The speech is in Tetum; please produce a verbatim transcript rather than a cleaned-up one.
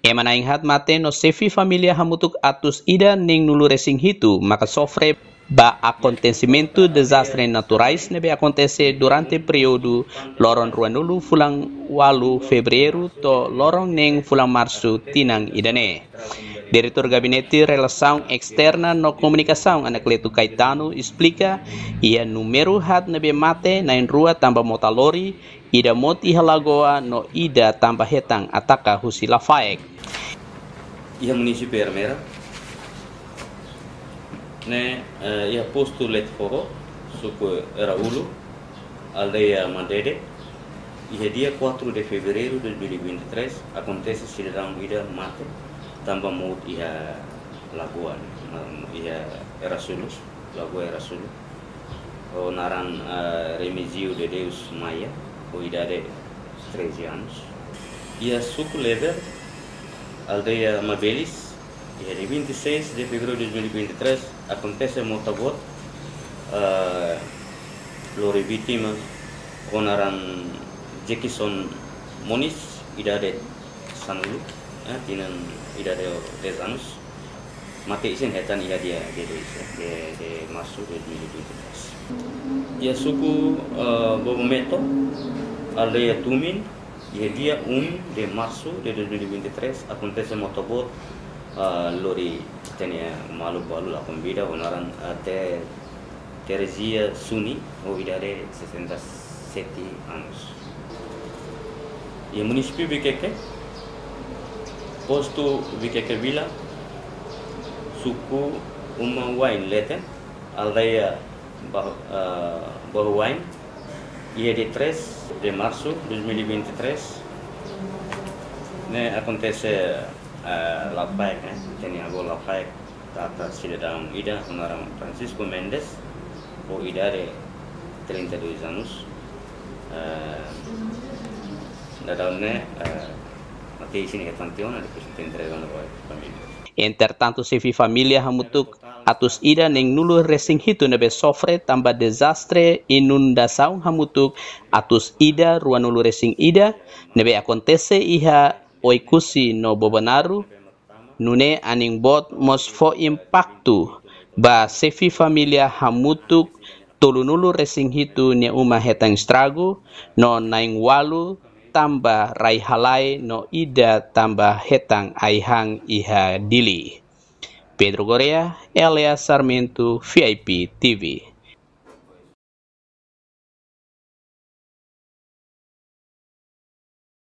Ema na'in-haat mate no xefe família hamutuk atus ida neen-nulu resin hitu maka sofre ba akontesimentu dezastre naturais ne'ebé akontese durante períodu loron ruanulu fulan ualu Fevereiru to'o loron neen fulan Marsu tinan ida-ne'e. Diretór Gabinete Relasaun Esterna no Komunikasaun Anacleto Caetano esplika, iha númeru haat ne'ebé mate na'in-rua tanba mota lori, ida mós iha lagoa no ida tanba hetan ataka husi lafaek. Iha munisípiu Ermera, ne'e, eh, iha postu Letifoho, suku Eraúlu, aldeia Madede, iha dia quatro de Fevereiru dois mil e vinte e três, akontese sidadaun ida mate tanba mout iha lagoa, ne'e, iha Erasulu, lagoa Erasulu. Ho naran, eh, Remezio de Deus Maia, ho idade treze anos. Iha suku Leber, aldeia Mabelis, iha dia vinte e seis de Fevereiru dois mil e vinte e três, akontese mota boot, eh, lori vítima ho naran Jackson Moniz, idade sanulu, eh, tinan idade dez anos. Mate isin hetan iha dia, dia dois, eh, de, de Marsu dois mil e vinte e três. Iha suku, eh, Bobometo, aldeia Tumin, iha dia um de Março de dois mil e vinte e três, akontese mota boot, eh, lori ita-nia maluk balu la konvida, ho naran, eh, Te-, Teresia Suni, ho idade sessenta e sete anos. Iha munisípiu Viqueque, postu Viqueque Vila, suku Uma Wain Leten, aldeia Bah-, eh, Bahu Wain, iha dia três de Março dois mil e vinte e três, ne'e akontese, eh, lafaek, ne'e, ita-nia avó lafaek, tata sidadaun ida, ho naran Francisco Mendes, ho idade trinta e dois anos. Eh, daudaun ne'e, eh, mate isin hetan tiha ona, depois ita entrega ona ba família. Entretantu, xefe família hamutuk atus ida neen-nulu resin hitu ne'ebé sofre tanba dezastre inundasaun hamutuk atus ida ruanulu resin ida ne'ebé akontese iha Oekusi no Bobonaro, nune'e anin boot mós fó impaktu ba xefe família hamutuk tolunulu resin hitu nia uma hetan estragu, no na'in-ualu tanba rai-halai no ida tanba hetan ai-han iha Dili. Pedro Correa, Elia Sarmento, V I P T V.